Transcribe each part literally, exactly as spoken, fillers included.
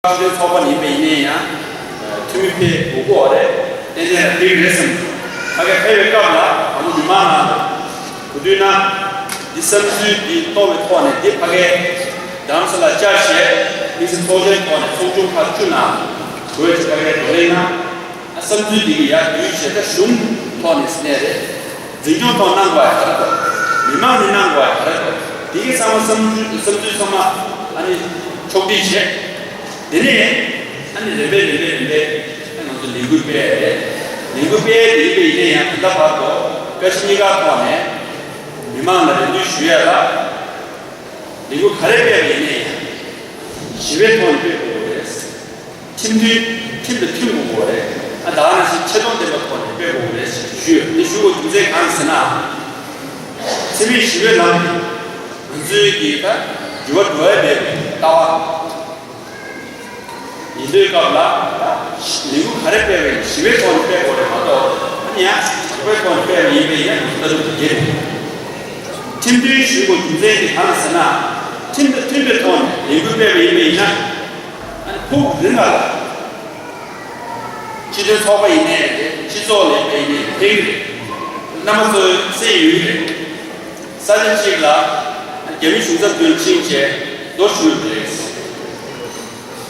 སྤྱི་མཐུན་ཚོགས་པ་ཡིན་པ་ཡིན་ནའི་ཡང་འཐུས་མི་ཕེབས་དགོས་ཀྱི་ཡོད་རེད། ཏན་ཏན་ལ་དེ་རེད་བསམ། ཕ་གིར་ཕེབས་པའི་སྐབས་ལ་ད་ལོ་མི་མང་ནང་དུ་གོ་དུས་ན། འདི་བསམ་ཚུལ་འདི་གཏོང་བའི་ཐོག་ནས་འདི་ཕ་གིར་རྡ་རམ་ས་ལ་བཅར་བྱས་དམིགས་བསལ་ཚོགས་ཆེན་ཐོག་ནས་ཚོགས་ཆུང་ཁག་བཅུ་ནང་བགོས་བྱས་ཕ་གིར་བགྲོ་གླེང་གནང་། བསམ་ཚུལ་འདི་གི་ཡར་བསྡུས་བྱས་ད་གཞུང་ཐོག་ནས་ཟེར་ནས་རེད། འཛིན་སྐྱོང་ཐོག་གནང་དགོས་ཡ་ག་རེ་འདུག་མི་མང་ནས་གནང་དགོས་ཡ་ག་རེ་འདུག་དེ་གི་ཚང་མ་བསམ་ཚུལ་བསམ་ཚུལ་ཚང་མ་ཨ་ནི་ཕྱོགས་སྒྲིག་བྱས། དེ་ནས་ཨ་ནི་རིམ་པས་རིམ་པས་རིམ་པས་ཨ་ང་ཚོ་ལས་འགུལ་སྤེལ་ཡ་རེད། ལས་འགུལ་སྤེལ་ཡ་དེ་ཡིན་པ་ཡིན་ན་ཡང་ད་ལྟ་བར་དུ་བཀའ་སྤྱི་གཉིས་ཀ་ཐོག་ནས་མི་མང་ལ་རེ་འདུན་ཞུ་ཡ་ལ། ལས་འགུལ་ག་རེ་སྤེལ་བ་ཡིན་ནའི་ཞི་བའི་ཐོག་ནས་སྤེལ་དགོས་རེད། ཁྲིམས་མཐུན་ཁྲིམས་དང་མཐུན་དགོས་རེད། ཨ་ད་ག་ནང་བཞིན་ཆེ་མཐོང་ལྡན་པའི་ཐོག་ནས་སྤེལ་དགོས་རེད་ཞེས་ཞུས་ཡོད། འདི་ཞུ་དགོས་རྒྱུ་མཚན་གང་ཡིན་ཟེར་ན། འཚེ་མེད་ཞི་བའི་ལམ་གྱི་ང་ཚོའི་གི་ད་འགྱུར་བ་འགྲོ་ཡ་མེད་པའི་ལྟ་བ། ཡིན་དུས་སྐབས་ལ་ད་ལས་འགུལ་ག་རེ་སྤེལ་བ་ཡིན་ཞི་བའི་ཐོག་ནས་སྤེལ་དགོས་རེད་མ་གཏོགས་ཨ་ནི་ཡང་དྲག་པོའི་ཐོག་ནས་སྤེལ་བ་ཡིན་པས་ཡང་ལྟ་གྲུབ་དེ་འགལ་འདུག་ཁྲིམས་མཐུན་ཞུ་དགོས་རྒྱུ་མཚན་དེ་གང་ཡིན་ཟེར་ན། ཁྲིམས་དང་མཐུན་པའི་ཐོག་ནས་ལས་འགུལ་སྤེལ་བ་ཡིན་པ་ཡིན་ན། ཨ་ནི་ཕུགས་རིང་ལ་ལ། སྤྱི་མཐུན་ཚོགས་པ་ཡིན་ནའི་རེད། སྤྱི་ཚོགས་ལས་པ་ཡིན་ནའི་ཕེབས་ཀྱི་རེད། རྣམ་པ་ཚོས་གསན་ཡོད་ཀྱི་རེད། ས་ཆ་གཅིག་ལ་རྒྱ་མི་གཞུང་ཚབ་མདུན་ཕྱིན་བྱས་མདོ་ཞུ་གི་རེད།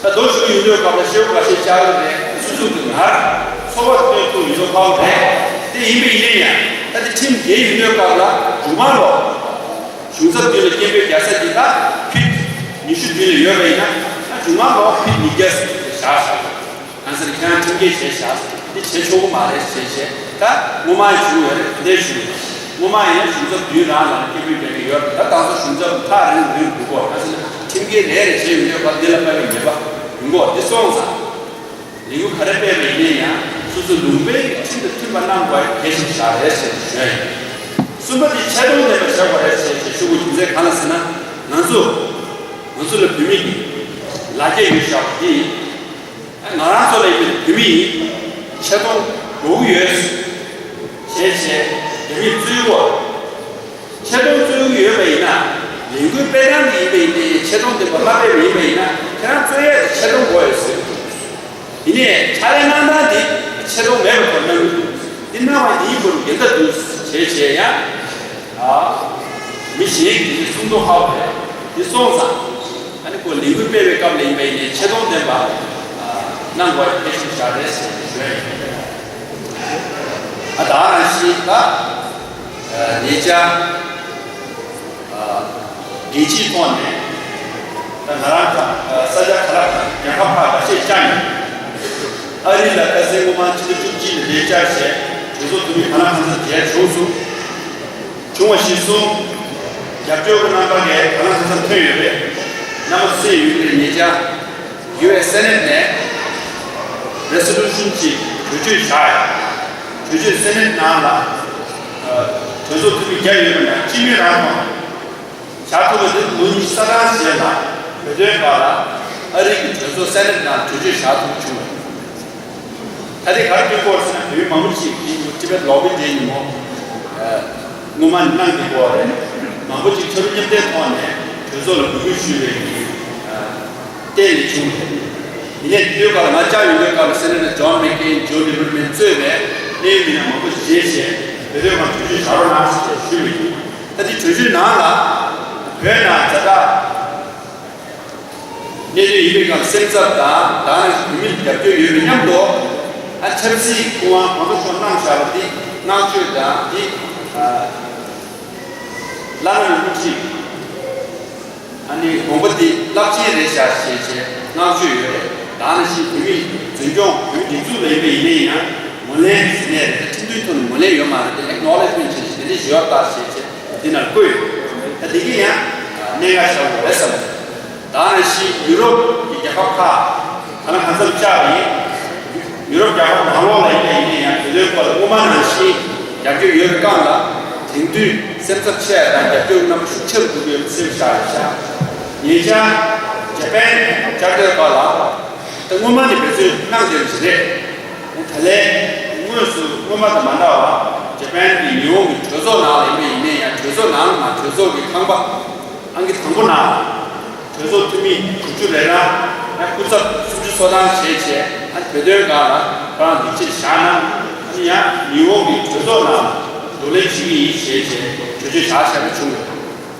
ད་མདོ་ཞུ་ཡོང་དུས་སྐབས་ལ་ཤེའུ་འགའ་ཤས་བཅར་གི་རེད། སོ་སོ་གི་ངར་ཚོར་བ་སྟོན་ཐུབ་ཡོད་ཁག་རེད། དེ་ཡིན་པ་ཡིན་ནའི་ཡང་ད་དེ་ཁྲིམས་འགལ་ཡོང་དུས་སྐབས་ལ་མཇུག་མ་ལོག་གཞུང་ཚབ་མདུན་ལ་སྐད་འབོད་རྒྱག་ས་འདི་དག་ཕིཊ་ཉི་ཤུ་མདུན་ལ་ཡོད་པ་ཡིན་ན། ཨ་མཇུག་མ་ལོག་ཕིཊ་ཉིས་བརྒྱ་བཞག་བཞག་གང་ཟེར་ཁྱེད་རང་ཁྲིམས་འགལ་བྱས་བཞག་འདི་བྱེད་ཆོག་གི་མ་རེད་ཞེས་བྱས། ད་སྔོན་མ་ཡང་བྱུང་ཡོད་རེད། དེ་འདྲའི་བྱུང་ཡོད། སྔོན་མ་ཡང་གཞུང་ཚབ་མདུན་རང་ལ་སྐད་འབོད་རྒྱག་གི་ཡོད་རེད། ད་དང་སོ་གཞུང་ཚབ་ཐག་རིང་རིང་འདུག་གོ་གང་ཟེར་ན་ཁྲིམས་འགལ་རེད་རེད་བྱས་ཡོང་དུས་ད་འདི་ལ་དཔག་པའི་ཉེས་པ་ཡོང་གོ་འདི་སོང་ཙང་། ལས་འགུལ་ག་རེ་སྤེལ་བ་ཡིན་ན་ཡང་སོ་སོ་ལུང་པའི་ཁྲིམས་དང་མཐུན་པ་གནང་དགོས་གལ་ཆེན་པོ་ཞིག་རེད་ཟེར་ཞུ་ཡ་ཡིན། གསུམ་པ་དེ་ཆེ་མཐོང་ལྡན་པ་བྱེད་དགོས་རེད་ཟེར་ཞེས་ཞུ་དགོས་རྒྱུ་མཚན་གང་ལ་ཟེར་ན། ང་ཚོ་ང་ཚོ་ལ་བོད་མི་གི་ལ་རྒྱ་ཡོད་བཞག་པ་འདི་ང་རང་ཚོ་ལ་ཡིན་པའི་བོད་མི་ཡིན། ཆེ་མཐོང་དགོས་ཀྱི་ཡོད་ཞེས་བྱས་རྒྱ་མིས་རྩོད་དགོས། ཆེ་མཐོང་རྩོད་ཀྱི་ཡོད་པ་ཡིན་ན། ལས་འགུལ་སྤེལ་སྟངས་དེ་ཡིན་པ་ཡིན་ཏེ་ཆེ་མཐོང་ལྡན་པ་མ་སྤེལ་བ་ཡིན་པ་ཡིན་ན་ཁྱེད་རང་རྩོད་ཡས་དེ་ཆེ་མཐོང་དགོས་ཡོད་ཟེར་གྱི་འདུག་དེ་ནས་ཕྱག་ལས་གནང་སྟངས་དེ་ཆེ་མཐོང་མེད་པའི་ཐོག་གནང་གི་འདུག་འདི་གནང་བ་དེ་ཡིན་པར་འགལ་ཟླ་འདུག་བྱས་བྱས་ཡང་། ཨ། མི་གཞན་གྱིས་གསུང་མདོག་ཁ་པོ་རེད། འདི་སོང་ཙང་། ཨ་ནི་ཁོ་ལས་འགུལ་སྤེལ་བའི་སྐབས་ལ་ཡིན་པ་ཡིན་ནའི་ཆེ་མཐོང་ལྡན་པ་གནང་དགོས་པའི་གལ་ཆེན་པོ་ཞིག་རེད་ཟེར་ཞུ་ཡ་ཡིན། ཨ་ད་ག་ནང་བཞིན་ད་ཉེ་ཆར་རྒྱལ་སྤྱིའི་ཐོག་ནས་ད་ང་རང་དང་ས་ཆ་ག་ལ་དང་རྒྱལ་ཁབ་ཁག་ཁ་ཤས་བཅར་ཡོད། ཨ་རི་ལ་ཁ་སང་སྔོན་མ་ཕྱི་ཟླ་བཅུ་གཅིག་ལ་དེ་བཅར་བྱས་གྲོས་ཚོགས་འཐུས་མི་གང་ལ་གང་འཚམ་མཇལ་བྱུང་སོང་། བྱུང་བ་གཞིར་བཟུང་རྒྱབ་སྐྱོར་གྱི་རྣམ་པ་ལས་གང་ལ་གང་འཚམ་ཐོན་ཡོད་པས། རྣམ་པ་ཚོས་ཡོད་པའི་ཉེ་ཆར་ཡུ་ཨེས་སེ་ནེ་ཊི་ནས་རེ་སོ་ལུ་ཤན་ཅིག་གྲོས་ཆོད་བཞག་ཡོད། གྲོས་ཆོད་སེ་ནེ་ཊི་ནང་ལ་གྲོས་ཚོགས་འཐུས་མི་བརྒྱ་ཡོད་པ་ནང་སྤྱི་མོས་རང་དབང་བཞག་ཐུབ་པ་དེ་ལོ་གཉིས་ས་ཐང་རྗེས་ལ་བོད་དོན་སྐོར་ལ་ཨ་རི་གི་གྲོས་ཚོགས་སེ་ནེ་ཊི་ནང་གྲོས་ཆོད་བཞག་ཐུབ་བྱུང་བ་རེད། ད་ལྟའི་གར་སྟོན་སྐོར་ཟེར་ན་བོད་མི་མང་པོ་ཅིག་གིས་ཊི་བེཊ་ལོ་བི་ཌེ་ཉིན་མོ་སྔོན་མ་ནས་གནང་བསྡད་ཡོད་རེད། མང་པོ་ཅིག་ཕྱི་རུ་མཉམ་འབྲེལ་ཐོག་ནས་གྲོས་ཚོགས་ལ་འབོད་སྐུལ་ཞུས་པའི་གི་རྟེན་ནས་བྱུང་རེད། ཡིན་ནའི་དེ་དུས་སྐབས་ལ་ང་བཅར་ཡོང་དུས་སྐབས་ལ་སེ་ནེ་ཊར་ཇོན་མེག་ཀེན་ཇོ་ལི་བར་མན་གཙོས་པའི་གནད་ཡོད་མི་སྣ་མང་པོ་ཞིག་མཇལ་བྱས་བོད་དོན་སྐོར་གྲོས་ཆོད་བཞག་རོགས་གནང་ཞེས་ཞུས་པ་ཡིན། ད་དེ་གྲོས་ཆོད་ནང་ལ་བོད་ནང་ཛ་དྲག་གནད་དོན་ཡིན་པའི་སྒང་སེམས་འཚབ་དང་ད་ག་ནང་བཞིན་བོད་མིར་རྒྱབ་སྐྱོར་ཡོད་པའི་མཉམ་དུ་ཨ་ཆབ་སྲིད་སྐུ་དབང་གོང་ས་མཆོག་གནང་བཞག་པ་འདི་བསྔགས་བརྗོད་དང་འདི་ཨ་བླ་ན་མེད་པ་ཅིག་ཨ་ནི་དགོངས་པ་འདི་རླབས་ཆེན་རེད་བཞག་ཞེས་བྱས་བསྔགས་བརྗོད་ཡོད་རེད། ད་ག་ནང་བཞིན་བོད་མིའི་འཛིན་སྐྱོང་བོད་མིའི་སྒྲིག་འཛུགས་ལ་ཡིན་པ་ཡིན་ནའི་ཡང་ངོས་ལེན་ཟེར་ནས་རེད། ཁྲིམས་མཐུན་ཐོག་ནས་ངོས་ལེན་ཡོད་མ་རེད་དེ་ཨེག་ནོ་ལེཇ་མེན་ཊི་བྱས་ཤིང་དེ་འདྲ་ཞུ་བ་ལྟར་བྱས་བྱས། འདི་ནང་བཀོད་ཡོད། ད་འདི་གི་ཡང་གནད་འགག་ཆེན་པོ་རེད་བསམ། ད་ག་ནང་བཞིན་ཡུ་རོབ་ཀྱི་རྒྱལ་ཁབ་ཁག་གང་ལ་གང་འཚམ་བཅར་བ་ཡིན། ཡུ་རོབ་རྒྱལ་ཁབ་ནང་ལོགས་ལ་ཡིན་ན་ཡིན་ན་ཡང་བོད་དོན་སྐོར་ལ་སྔོན་མ་ནང་བཞིན་རྒྱབ་སྐྱོར་ཡོད་པའི་སྒང་ལ་དེང་དུས་སེམས་འཚབ་ཆེ་ཡ་དང་རྒྱབ་སྐྱོར་རྣམ་པ་ཤུགས་ཆེ་རུ་འགྲོ་གི་ཡོད་པ་གསལ་པོ་ཤར་ཡོད་ཤག་ཉེ་ཆར་ཇ་པན་བཅར་དུས་སྐབས་ལ་ད་སྔོན་མ་ནས་འབད་བརྩོན་གནང་བསྡད་པ་ཞིག་རེད། ད་ལན་དངོས་སུ་སྔོན་མ་དང་མ་འདྲ་བར་ཇ་པན་གྱི་ཉི་ཧོང་གི་གྲོས་ཚོགས་ནང་ལ་ཡིན་པ་ཡིན་ནའི་ཡང་གྲོས་ཚོགས་ནང་ལ་མ་གྲོས་ཚོགས་ཀྱི་ཁང་པ་ཨང་ཀི་དང་པོ་ནང་གྲོས་ཚོགས་འཐུས་མི་དྲུག་ཅུ་རེ་གྲངས་ སྐུ་ཚབ་སུམ་ཅུ་སོ་ཐམ་བྱས་བྱས་ཨ་བོད་དོན་སྒང་ལ་ཁོ་རང་འདི་ཕྱིར་བཞག་ན་ཨ་ནི་ཡང་ཉི་ཧོང་གི་གྲོས་ཚོགས་ནང་བགྲོ་གླེང་བྱེད་ཀྱི་ཡིན་ཞེས་བྱས་གྲོས་ཆོད་བཞག་བཞག་པ་བྱུང་ཡོད།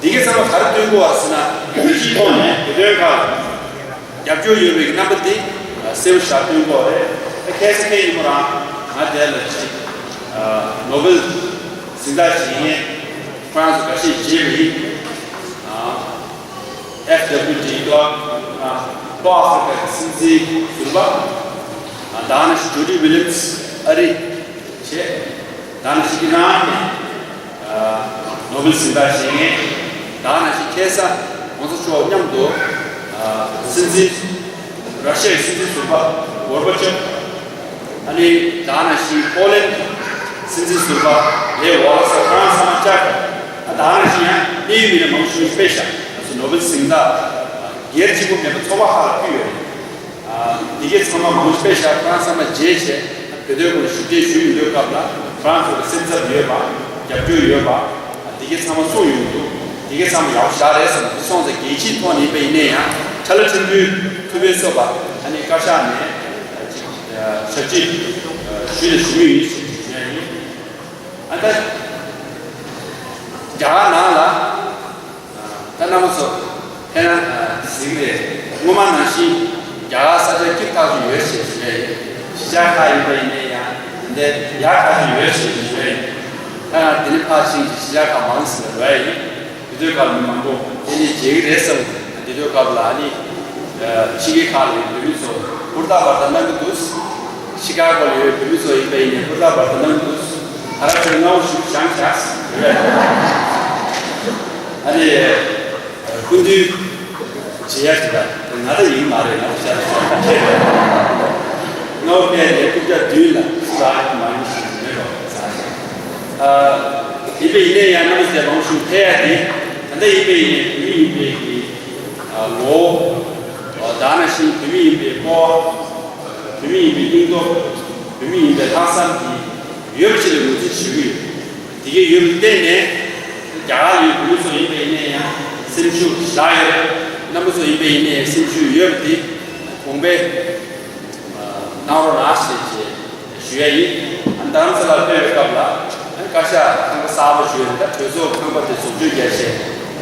འདི་གའི་ཚང་མ་ག་རེ་སྟོན་དགོས་པ་ཟེར་ན་རྒྱལ་སྤྱིའི་ཐོག་ནས་བོད་དོན་སྒང་ལ་རྒྱབ་སྐྱོར་ཡོད་པའི་རྣམ་པ་འདི་གསལ་པོ་ཞིག་སྟོན་དགོས་རེད། ཁ་སང་ཁ་ཉིན་མོ་རང་ང་དེ་ལ་ཅིག་ནོ་བེལ་གཟེངས་རྟགས་བཞེས་མཁན་ཁོ་རང་ཚོ་འགའ་ཤས་མཇལ་བ་ཡིན། ཨ། F W D ལོ། ཨ། ལྷོ་ཨ་ཧྥི་རི་ཀའི་སྲིད་འཛིན་ཟུར་པ། ཨ། ད་ནི་ཇོ་ཌི་ཝི་ལི་ཡམ་སི་ཨ་རི་བྱས། ད་ནི་ཞིག་གི་ནང་ནས། ཨ། ནོ་བེལ་གཟེངས་རྟགས་བཞེས་མཁན། ད་ནི་ཞིག་ཁ་སང་གོང་ས་མཆོག་མཉམ་དུ། ཨ། སྲིད་འཛིན། ར་ཤི་ཡའི་སྲིད་འཛིན་ཟུར་པ་གོར་བ་ཅོབ། ཨ་ནི་ད་ནི་ཞིག་པོ་ལན་སྲིད་འཛིན་ཟུར་པ་ལེ་ཝ་ལ་སོགས་ཁོ་རང་ཚང་མ་བཅར། ཨ། ད་ནི་ཞིག་ཡང་གནད་ཡོད་མི་སྣ་མང་ཤོས་སྤེལ་བཞག་ནོ་བེལ་གཟེངས་རྟགས་སྒེར་གཅིག་པུ་མེད་པ་ཚོགས་པ་ཁག་ལ་ཕུལ་ཡོད་རེད། ཨ། འདི་གའི་ཚང་མ་མང་ཤོས་སྤེལ་བཞག་ཁོ་རང་ཚང་མ་མཇལ་བྱས་བོད་དོན་སྐོར་ཞིབ་ཕྲའི་ཞུ་ཡོང་དུས་སྐབས་ལ་ཁོ་རང་ཚོ་ལ་སེམས་འཚབ་ཡོད་པ། རྒྱབ་སྐྱོར་ཡོད་པ། འདི་གའི་ཚང་མ་གསུངས་ཡོང་འདུག་འདི་གའི་ཚང་མ་ཡག་པོ་ཞེ་དྲག་རེད་བསམ་འདུག་སོང་ཙང་རྒྱལ་སྤྱིའི་ཐོག་ནས་ཡིན་པ་ཡིན་ན་ཡང་ཅ་ལག་ཕྲན་བུའི་ཐུགས་ཕན་གསོས་པ་ཨ་ནི་བཀའ་ཤག་ནས་ཅིག་ཞབས་ཕྱི་ཞུས་ནས་ཞུ་མུས་ཡིན་ཞེས་ཞུ་ཡ་ཡིན། ཨ་ད་རྒྱ་གར་ནང་ལ། ད་རྣམ་པ་ཚོ་ཕན་ན་གཟིགས་རེད། སྔོན་མ་ནང་བཞིན་རྒྱ་གར་ས་ཆ་སྐྱིད་ཐག་ཆོད་ཡོད་ཞེས་ཞུ་ཡ་ཡིན། གཞིས་ཆགས་ཁག་ཡིན་པ་ཡིན་ནའི་ཡང་འདི་ཡག་ཐག་ཆོད་ཡོད་ཞེས་ཞུ་ཡ་ཡིན། ད་ཡང་དེ་ནི་ཕར་ཕྱིན་གྱི་གཞིས་ཆགས་ཁག་མང་ཟེར་བ་ཡིན། དེ་ཚོའི་སྐབས་ནི་མང་པོ་དེ་ནི་བརྗེད་ཀྱི་རེད་བསམ། དེ་ཚོའི་སྐབས་ལ་ནི་ཕྱི་རྒྱལ་ཁག་ལ་ཡོད་བོད་མི་ཚོ་ཧུར་ཐག་པར་ཐག་གནང་གི་འདུག་ཤི་ཀ་གོ་ལ་ཡོད་བོད་མི་ཚོ་ཡིན་པ་ཡིན་ནའི་ཧུར་ཐག་པར་ཐག་གནང་གི་འདུག་ད་ར་ཁྱོད་སྔ་པོ་ཞིག་བཞེངས་བཞག་ཟེར་བས། ཨ་ནི། སྐུ་མདུན་བྱེད་ཡ་ཞིག་ལ་ང་ད་ཡིན་མ་རེད་ང་ད་བྱ་ཞིག་ལ་ཁྱེད་རེད། ང་བོ་ཕལ་ཆེར་རྐུབ་བཀྱག་མདུན་ལ་སུ་རག་ཡོད་མ་ཡིན་ཞིག་མེད་པ་ཟ་ཞིག་ཨ། ཡིན་པས་ཡིན་ནའི་ཡང་རྣམ་པ་ཚོས་མང་ཤོས་ཕེབས་ཡ་དེ་ད་ལྟ་ཡིན་པས་ཡིན་ནའི་བོད་མི་ཡིན་པའི་གི་ངོ་བོ། ད་ནང་བཞིན་བོད་མི་ཡིན་པའི་སྤོབས་པ། བོད་མི་ཡིན་པའི་སྙིང་སྟོབས། བོད་མི་ཡིན་པའི་ལྷག་བསམ་གྱི་ཡོད་པ་ཅིག་ལ་ངོས་འཛིན་བྱེད་ཀྱི་ཡོད། དེ་གའི་ཡོད་པར་བརྟེན་ནས་རྒྱ་གར་ཡུལ་བོད་མི་ཚོ་ཡིན་པ་ཡིན་ན་ཡང་སེམས་ཤུགས་རག་ཡོད་རེད། རྣམ་པ་ཚོ་ཡིན་པ་ཡིན་ན་ཡང་སེམས་ཤུགས་ཡོད་པ་དེ་གོང་འཕེལ་གནང་རོགས་གནང་ཞེས་ཞུ་ཡ་ཡིན། རྡ་རམ་ས་ལར་ཕེབས་པའི་སྐབས་ལ་བཀའ་ཤག་ཁང་པ་གསར་པ་ཞུས་རེད། ད་གྲོས་ཚོགས་ཁང་པ་དེ་བཟོ་བཅོས་རྒྱག་ཆེད་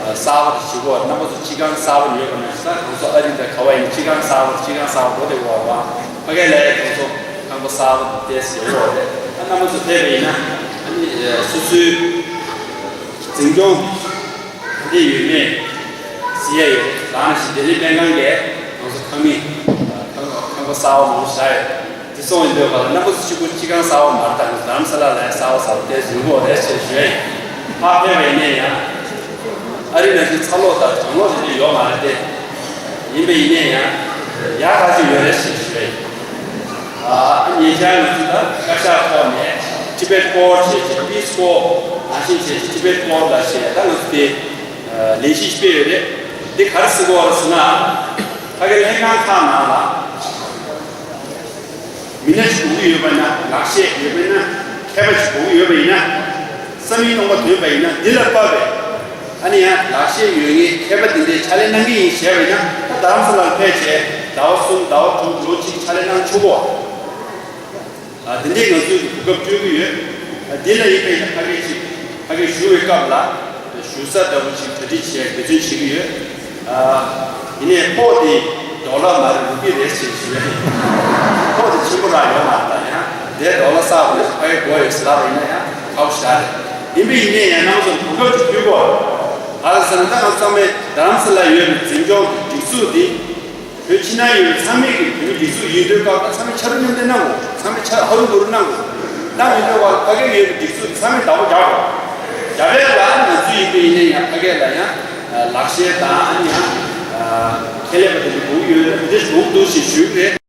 གསར་པ་དེ་བྱེད་དགོས། རྣམ་པ་ཚོ་སྤྱི་ཁང་གསར་པ་ཡོད་པ་ན་ད་གང་ཚོ་ཨ་རི་དང་ག་བ་ཡིན་སྤྱི་ཁང་གསར་པ་སྤྱི་ཁང་གསར་པ་འགྲོ་དེ་འོག་པ་ཕ་གི་ལ་ཡ་གང་ཚོ། ཁང་པ་གསར་པ་དེ་ཟེར་བ་རེད། ཨ་རྣམ་པ་ཚོ་ཕེབས་པ་ཡིན་ན་ཨ་ནི་སོ་སོའི་འཛིན་སྐྱོང་ག་འདྲ་ཡོད་མེད་གཟིགས་ཡ་ཡོད་རེད། རང་ཞིག་ལྡི་ལི་སྨན་ཁང་གིས་ང་ཚོ་ཁང་མིག་ཁང་ཁང་པ་གསར་པ་མང་པོ་བཞག་ཡོད། དེ་སོང་ཡིན་དུས་ག་ལ་རྣམ་པ་ཚོ་གཅིག་པུ་སྤྱི་ཁང་གསར་པ་མ་རེད། ད་ང་ཚོ་རྡ་རམ་ས་ལ་ལ་ཡ་གསར་པ་གསར་པ་དེ་ཡོང་གི་རེད་ཅེས་ཞུ་ཡ་ཡིན། ཕར་ཕེབས་པ་ཡིན་ན་ཡང་ཨ་རི་ནང་བཞིན་ཚ་ལོག་དང་གྲང་ལོག་དེ་འདྲ་ཡོད་མ་རེད་དེ། ཡིན་པ་ཡིན་ན་ཡང་ཡག་ཐག་ཆོད་ཡོད་རེད་ཅེས་ཞུ་ཡ་ཡིན། ཨ། ཉེ་ཆར་ང་ཚོ་ད་བཀའ་ཤག་ཐོག་ནས་Tibet Accord བྱས་བྱས་Peace Accord ནང་བཞིན་བྱས་བྱས་Tibet Accord ལ་བྱས་ད་ང་ཚོ་དེ་ལས་གཞི་སྤེལ་ཡོད་རེད། འདི་ག་རེ་ཟེར་དགོས་རེད་ཟེར་ན། ཕ་གི་ལྷན་ཁང་ཁག་ནང་ལ་མི་སྣ་ཞིག་དགོས་ཀྱི་ཡོད་པ་ཡིན་ན། ལག་ཤེས་ཡོད་པ་ཡིན་ན། མཁས་པ་ཞིག་དགོས་ཀྱི་ཡོད་པ་ཡིན་ན། བསམ་ཡུལ་རྣོ་བ་ལྡན་པ་ཡིན་ན་འདི་ལ་དཔག་པའི། ཨ་ནི་ཡང་ལག་ཤེས་ཡོད་མཁན་མཁས་པ་དེ་འདྲའི་ཕྱག་ལས་གནང་གི་ཡིན་ཞེས་པ་ཡིན་ན་ད་རྡ་རམ་ས་ལར་ཕེབས་བྱས་ཟླ་བ་གསུམ་ཟླ་བ་དྲུག་ལོ་གཅིག་ཕྱག་ལས་གནང་ཆོག་གོ། ཨ། དེ་འདྲའི་ང་ཚོས་གོ་སྐབས་སྤྲོད་ཀྱི་ཡོད། ཨ། དེ་ལ་ཡིན་པའི་ཕ་གི་ཅིག་ཕ་གི་བཞུགས་པའི་སྐབས་ལ་བཞུགས་ས་ལྟ་བུ་ཅིག་གྲ་སྒྲིག་བྱས་འབད་བརྩོན་བྱེད་ཀྱི་ཡོད། ཨ། ཡིན་ནའི་ཕོགས་དེ་ཌོ་ལར་མ་རེད་རུ་པི་རེད་ཅེས་ཞུ་ཡ་ཡིན། ཕོགས་དེ་ཆེན་པོ་རང་ཡོད་མ་རེད། ད་ཡང་དེ་ཌོ་ལར་གསར་པ་རེད། ཕ་གི་དགོས་ཡོད་ཟེར་ལབ་པ་ཡིན་ན་ཡང་ཁག་པོ་ཞེ་དྲག་རེད། ཡིན་པས་ཡིན་ནའི་ཡང་རྣམ་པ་ཚོར་གོ་སྐབས་ཅིག་ཕུལ་དགོས། ག་རེ་ཟེར་ན་ད་ང་ཚང་མས་རྡ་རམ་ས་ལ་ཡོད་པའི་འཛིན་སྐྱོང་གི་སྒྲིག་འཛུགས་འདི། བོད་ཕྱི་ནང་ཡོད་པའི་ཚང་མས་ཀྱི་བོད་མི་སྒྲིག་འཛུགས་ཡིན་དུས་སྐབས་ལ་ཚང་མས་ཕྱག་རོགས་མཉམ་འདེགས་གནང་དགོས། ཚང་མས་ཕྱག་ཧ་རུ་ཧུ་རུ་གནང་དགོས། གནང་ཡོད་དུས་བར་ཕ་གིར་ཡོད་པའི་སྒྲིག་འཛུགས་ཚང་མས་བདག་པོ་རྒྱག་དགོས། རྒྱ་བལ་ལ་ང་ཚོ་ཡིན་པའི་ཡིན་ནའི་ཡང་ཕ་གི་ལ་ཡང་ལག་ཤེས་དང་ཨ་ནི་ཡང་ཁེ་ལས་པ་དེ་འདྲ་དགོས་ཀྱི་ཡོད་རེད། དེ་འདྲ་དགོས་འདུག་ཞེས་ཞུས་པ་རེད།